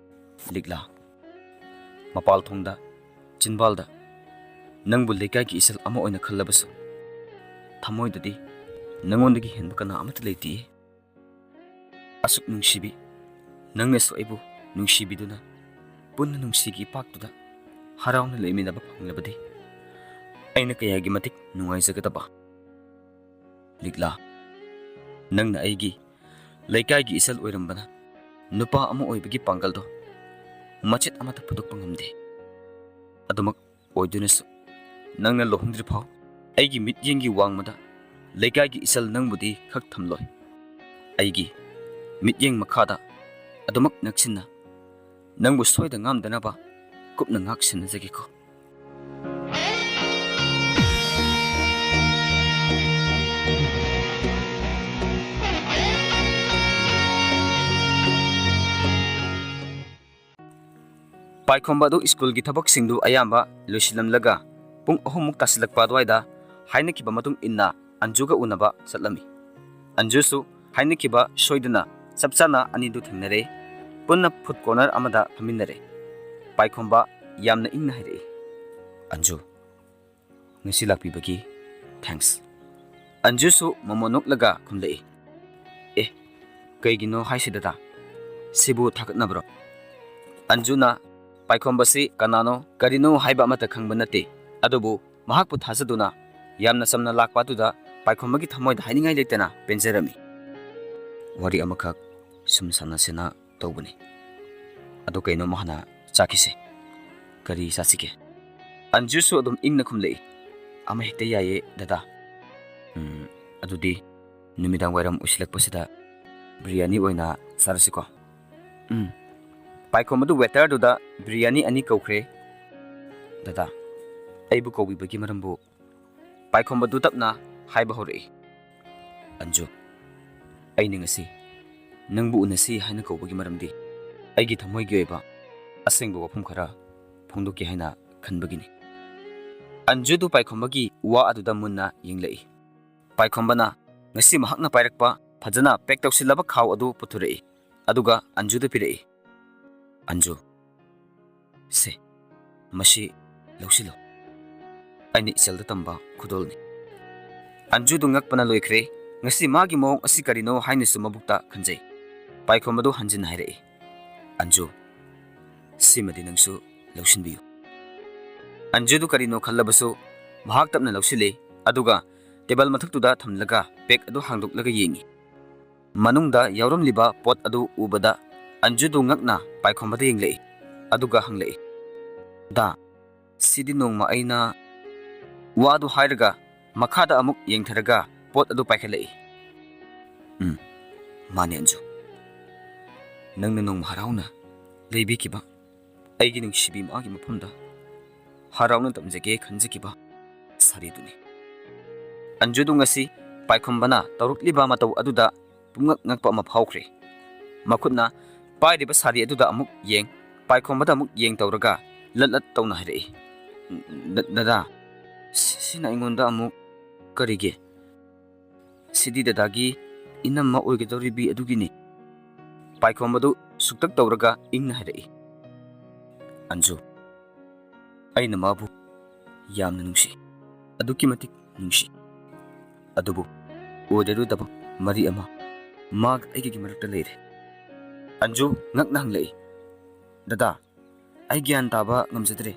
"ꯂꯤꯛꯂꯥ, ꯃꯄꯥꯜ ꯊꯣꯡꯗ, ꯆꯤꯟꯕꯥꯜꯗ ꯅꯪꯕꯨ ꯂꯩꯀꯥꯏꯒꯤ ꯏꯆꯜ ꯑꯃ ꯑꯣꯏꯅ ꯈꯜꯂꯕꯁꯨ, ꯊꯃꯣꯏꯗꯗꯤ ꯅꯉꯣꯟꯗꯒꯤ ꯍꯦꯟꯕ ꯀꯅꯥ ꯑꯃꯠꯇ ꯂꯩꯇꯦ꯫ ꯑꯁꯨꯛ ꯅꯨꯡꯁꯤꯕꯤ ꯅꯪꯅꯁꯨ ꯑꯩꯕꯨ ꯅꯨꯡꯁꯤꯕꯤꯗꯨꯅ ꯄꯨꯟꯅ ꯅꯨꯡꯁꯤꯒꯤ ꯏꯄꯥꯛꯇꯨꯗ ꯍꯔꯥꯎꯅ ꯂꯩꯃꯤꯟꯅꯕ ꯐꯪꯂꯕꯗꯤ ꯑꯩꯅ ꯀꯌꯥꯒꯤ ꯃꯇꯤꯛ ꯅꯨꯡꯉꯥꯏꯖꯒꯗꯕ꯫ ꯂꯤꯛꯂꯥ, ꯅꯪꯅ ꯑꯩꯒꯤ ꯂꯩꯀꯥꯏꯒꯤ ꯏꯆꯜ ꯑꯣꯏꯔꯝꯕꯅ ꯅꯨꯄꯥ ꯑꯃ ꯑꯣꯏꯕꯒꯤ ꯄꯥꯡꯒꯜꯗꯣ ꯃꯆꯦꯠ ꯑꯃꯠꯇ ꯐꯨꯗꯣꯛꯄ ꯉꯝꯗꯦ꯫ ꯑꯗꯨꯃꯛ ꯑꯣꯏꯗꯨꯅꯁꯨ, ꯅꯪꯅ ꯂꯨꯍꯣꯡꯗ꯭ꯔꯤꯐꯥꯎ ꯑꯩꯒꯤ ꯃꯤꯠꯌꯦꯡꯒꯤ ꯋꯥꯡꯃꯗ ꯂꯩꯀꯥꯏꯒꯤ ꯏꯆꯜ ꯅꯪꯕꯨꯗꯤ ꯈꯛ ꯊꯝꯂꯣꯏ꯫ ꯑꯩꯒꯤ ꯃꯤꯠꯌꯦꯡ ꯃꯈꯥꯗ ꯑꯗꯨꯃꯛ ꯅꯛꯁꯤꯟꯅ ꯅꯪꯕꯨ ꯁꯣꯏꯗ ꯉꯥꯝꯗꯅꯕ ꯀꯨꯞꯅ ꯉꯥꯛ ꯁꯦꯟꯅꯖꯒꯦꯀꯣ꯫ ꯄꯥꯏꯈꯣꯝꯕ ꯑꯗꯨ ꯁ꯭ꯀꯨꯜꯒꯤ ꯊꯕꯛꯁꯤꯡꯗꯨ ꯑꯌꯥꯝꯕ ꯂꯣꯏꯁꯤꯜꯂꯝꯂꯒ ꯄꯨꯡ ꯑꯍꯨꯝꯃꯨꯛ ꯇꯥꯁꯤꯜꯂꯛꯄ ꯑꯗꯨꯋꯥꯏꯗ ꯍꯥꯏꯅꯈꯤꯕ ꯃꯇꯨꯡ ꯏꯟꯅ ꯑꯟꯖꯨꯒ ꯎꯅꯕ ꯆꯠꯂꯝꯃꯤ꯫ ꯑꯟꯖꯨꯁꯨ ꯍꯥꯏꯅꯈꯤꯕ ꯁꯣꯏꯗꯅ ꯆꯞ ꯆꯥꯅ ꯑꯅꯤꯗꯨ ꯊꯦꯡꯅꯔꯦ꯫ ꯄꯨꯟꯅ ꯐꯨꯗ ꯀꯣꯔꯅꯔ ꯑꯃꯗ ꯐꯝꯃꯤꯟꯅꯔꯦ꯫ ꯄꯥꯏꯈꯣꯝꯕ ꯌꯥꯝꯅ ꯏꯪꯅ ꯍꯥꯏꯔꯛꯏ, "ꯑꯟꯖꯨ, ꯉꯁꯤ ꯂꯥꯛꯄꯤꯕꯒꯤ ꯊꯦꯡꯛꯁ꯫" ꯑꯟꯖꯨꯁꯨ ꯃꯃꯣꯟ ꯅꯣꯛꯂꯒ ꯈꯨꯝꯂꯛꯏ, "ꯑꯦ, ꯀꯩꯒꯤꯅꯣ ꯍꯥꯏꯁꯤ ꯗꯗꯥ? ꯁꯤꯕꯨ ꯊꯥꯒꯠꯅꯕ꯭ꯔꯣ?" ꯑꯟꯖꯨꯅ, "ꯄꯥꯏꯈꯣꯝꯕꯁꯤ ꯀꯅꯥꯅꯣ ꯀꯔꯤꯅꯣ ꯍꯥꯏꯕ ꯑꯃꯠꯇ ꯈꯪꯕ ꯅꯠꯇꯦ, ꯑꯗꯨꯕꯨ ꯃꯍꯥꯛꯄꯨ ꯊꯥꯖꯗꯨꯅ ꯌꯥꯝꯅ ꯆꯝꯅ ꯂꯥꯛꯄ ꯑꯗꯨꯗ ꯄꯥꯏꯈꯣꯝꯕꯒꯤ ꯊꯃꯣꯏꯗ ꯍꯥꯏꯅꯤꯡꯉꯥꯏ ꯂꯩꯇꯅ ꯄꯦꯟꯖꯔꯝꯃꯤ꯫ ꯋꯥꯔꯤ ꯑꯃꯈꯛ ꯁꯨꯝ ꯁꯥꯟꯅꯁꯦꯅ ꯇꯧꯕꯅꯤ꯫ ꯑꯗꯣ ꯀꯩꯅꯣꯝ ꯍꯥꯟꯅ ꯆꯥꯈꯤꯁꯦ꯫ ꯀꯔꯤ ꯆꯥꯁꯤꯒꯦ?" ꯑꯟꯖꯨꯁꯨ ꯑꯗꯨꯝ ꯏꯪꯅ ꯈꯨꯝꯂꯛꯏ, "ꯑꯃ ꯍꯦꯛꯇ ꯌꯥꯏꯌꯦ ꯗꯗꯥ꯫ ꯎꯝ, ꯑꯗꯨꯗꯤ ꯅꯨꯃꯤꯗꯥꯡ ꯋꯥꯏꯔꯝ ꯑꯣꯏꯁꯤꯜꯂꯛꯄꯁꯤꯗ ꯕꯤꯔꯌꯥꯅꯤ ꯑꯣꯏꯅ ꯆꯥꯔꯁꯤꯀꯣ?" ꯎꯝ꯫ ꯄꯥꯏꯈꯣꯝꯕꯗꯨ ꯋꯦꯇꯔꯗꯨꯗ ꯕꯤꯔꯌꯥꯅꯤ ꯑꯅꯤ ꯀꯧꯈ꯭ꯔꯦ꯫ "ꯗꯗꯥ, ꯑꯩꯕꯨ ꯀꯧꯕꯤꯕꯒꯤ ꯃꯔꯝꯕꯨ?" ꯄꯥꯏꯈꯣꯝꯕꯗꯨ ꯇꯞꯅ ꯍꯥꯏꯕ ꯍꯧꯔꯛꯏ, "ꯑꯟꯖꯨ, ꯑꯩꯅ ꯉꯁꯤ ꯅꯪꯕꯨ ꯎꯅꯁꯤ ꯍꯥꯏꯅ ꯀꯧꯕꯒꯤ ꯃꯔꯝꯗꯤ ꯑꯩꯒꯤ ꯊꯃꯣꯏꯒꯤ ꯑꯣꯏꯕ ꯑꯁꯦꯡꯕ ꯋꯥꯐꯝ ꯈꯔ ꯐꯣꯡꯗꯣꯛꯀꯦ ꯍꯥꯏꯅ ꯈꯟꯕꯒꯤꯅꯤ꯫" ꯑꯟꯖꯨꯗꯨ ꯄꯥꯏꯈꯣꯝꯕꯒꯤ ꯋꯥ ꯑꯗꯨꯗ ꯃꯨꯟꯅ ꯌꯦꯡꯂꯛꯏ꯫ ꯄꯥꯏꯈꯣꯝꯕꯅ ꯉꯁꯤ ꯃꯍꯥꯛꯅ ꯄꯥꯏꯔꯛꯄ ꯐꯖꯅ ꯄꯦꯛ ꯇꯧꯁꯤꯜꯂꯕ ꯈꯥꯎ ꯑꯗꯨ ꯄꯨꯊꯣꯔꯛꯏ, ꯑꯗꯨꯒ ꯑꯟꯖꯨꯗ ꯄꯤꯔꯛꯏ꯫ "ꯑꯟꯖꯨ, ꯁꯦ, ꯃꯁꯤ ꯂꯧꯁꯤꯜꯂꯨ꯫ ꯑꯩꯅ ꯏꯆꯜꯗ ꯇꯝꯕ ꯈꯨꯗꯣꯜꯅꯤ꯫" ꯑꯟꯖꯨꯗꯨ ꯉꯛꯄꯅ ꯂꯣꯏꯈ꯭ꯔꯦ꯫ ꯉꯁꯤ ꯃꯥꯒꯤ ꯃꯑꯣꯡ ꯑꯁꯤ ꯀꯔꯤꯅꯣ ꯍꯥꯏꯅꯁꯨ ꯃꯕꯨꯛꯇ ꯈꯟꯖꯩ꯫ ꯄꯥꯏꯈꯣꯝꯕꯗꯨ ꯍꯟꯖꯤꯟꯅ ꯍꯥꯏꯔꯛꯏ, "ꯑꯟꯖꯨ, ꯁꯤꯃꯗꯤ ꯅꯪꯁꯨ ꯂꯧꯁꯤꯟꯕꯤꯌꯨ꯫" ꯑꯟꯖꯨꯗꯨ ꯀꯔꯤꯅꯣ ꯈꯜꯂꯕꯁꯨ ꯃꯍꯥꯛ ꯇꯞꯅ ꯂꯧꯁꯤꯜꯂꯤ, ꯑꯗꯨꯒ ꯇꯦꯕꯜ ꯃꯊꯛꯇꯨꯗ ꯊꯝꯂꯒ ꯄꯦꯛ ꯑꯗꯨ ꯍꯥꯡꯗꯣꯛꯂꯒ ꯌꯦꯡꯉꯤ꯫ ꯃꯅꯨꯡꯗ ꯌꯥꯎꯔꯝꯂꯤꯕ ꯄꯣꯠ ꯑꯗꯨ ꯎꯕꯗ ꯑꯟꯖꯨꯗꯨ ꯉꯛꯅ ꯄꯥꯏꯈꯣꯝꯕꯗ ꯌꯦꯡꯂꯛꯏ, ꯑꯗꯨꯒ ꯍꯪꯂꯛꯏ, "ꯗꯥ, ꯁꯤꯗꯤ ꯅꯣꯡꯃ ꯑꯩꯅ ꯋꯥꯗꯨ ꯍꯥꯏꯔꯒ ꯃꯈꯥꯗ ꯑꯃꯨꯛ ꯌꯦꯡꯊꯔꯒ ꯄꯣꯠ ꯑꯗꯨ ꯄꯥꯏꯈꯠꯂꯛꯏ꯫" "ꯎꯝ, ꯃꯥꯅꯦ ꯑꯟꯖꯨ꯫ ꯅꯪꯅ ꯅꯣꯡꯃ ꯍꯔꯥꯎꯅ ꯂꯩꯕꯤꯈꯤꯕ ꯑꯩꯒꯤ ꯅꯨꯡꯁꯤꯕꯤ ꯃꯥꯒꯤ ꯃꯐꯝꯗ ꯍꯔꯥꯎꯅ ꯇꯝꯖꯒꯦ ꯈꯟꯖꯈꯤꯕ ꯁꯥꯔꯤꯗꯨꯅꯤ꯫ ꯑꯟꯖꯨꯗꯨ ꯉꯁꯤ ꯄꯥꯏꯈꯣꯝꯕꯅ ꯇꯧꯔꯛꯂꯤꯕ ꯃꯇꯧ ꯑꯗꯨꯗ ꯄꯨꯝꯉꯛ ꯉꯛꯄ ꯑꯃ ꯐꯥꯎꯈ꯭ꯔꯦ꯫ ꯃꯈꯨꯠꯅ ꯄꯥꯏꯔꯤꯕ ꯁꯥꯔꯤ ꯑꯗꯨꯗ ꯑꯃꯨꯛ ꯌꯦꯡ, ꯄꯥꯏꯈꯣꯝꯕꯗ ꯑꯃꯨꯛ ꯌꯦꯡ ꯇꯧꯔꯒ ꯂꯠ ꯂꯠ ꯇꯧꯅ ꯍꯥꯏꯔꯛꯏ, "ꯗ-, ꯗꯗꯥ, ꯁꯤ-, ꯁꯤꯅ ꯑꯩꯉꯣꯟꯗ ꯑꯃꯨꯛ ꯀꯔꯤꯒꯤ?" "ꯁꯤꯗꯤ ꯗꯗꯥꯒꯤ ꯏꯅꯝꯃ ꯑꯣꯏꯒꯗꯧꯔꯤꯕꯤ ꯑꯗꯨꯒꯤꯅꯤ꯫" ꯄꯥꯏꯈꯣꯝꯕꯗꯨ ꯁꯨꯛꯇꯛ ꯇꯧꯔꯒ ꯏꯪꯅ ꯍꯥꯏꯔꯛꯏ꯫ ꯑꯟꯖꯨ, ꯑꯩꯅ ꯃꯥꯕꯨ ꯌꯥꯝꯅ ꯅꯨꯡꯁꯤ, ꯑꯗꯨꯛꯀꯤ ꯃꯇꯤꯛ ꯅꯨꯡꯁꯤ꯫ ꯑꯗꯨꯕꯨ ꯑꯣꯏꯔꯔꯣꯏꯗꯕ ꯃꯔꯤ ꯑꯃ ꯃꯥꯒ ꯑꯩꯒꯒꯤ ꯃꯔꯛꯇ ꯂꯩꯔꯦ꯫ ꯑꯟꯖꯨ ꯉꯛꯅ ꯍꯪꯂꯛꯏ, "ꯗꯗꯥ, ꯑꯩ ꯒ꯭ꯌꯥꯟ ꯇꯥꯕ ꯉꯝꯖꯗ꯭ꯔꯦ꯫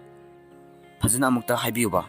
ꯐꯖꯅ ꯑꯃꯨꯛꯇ ꯍꯥꯏꯕꯤꯌꯨꯕ꯫"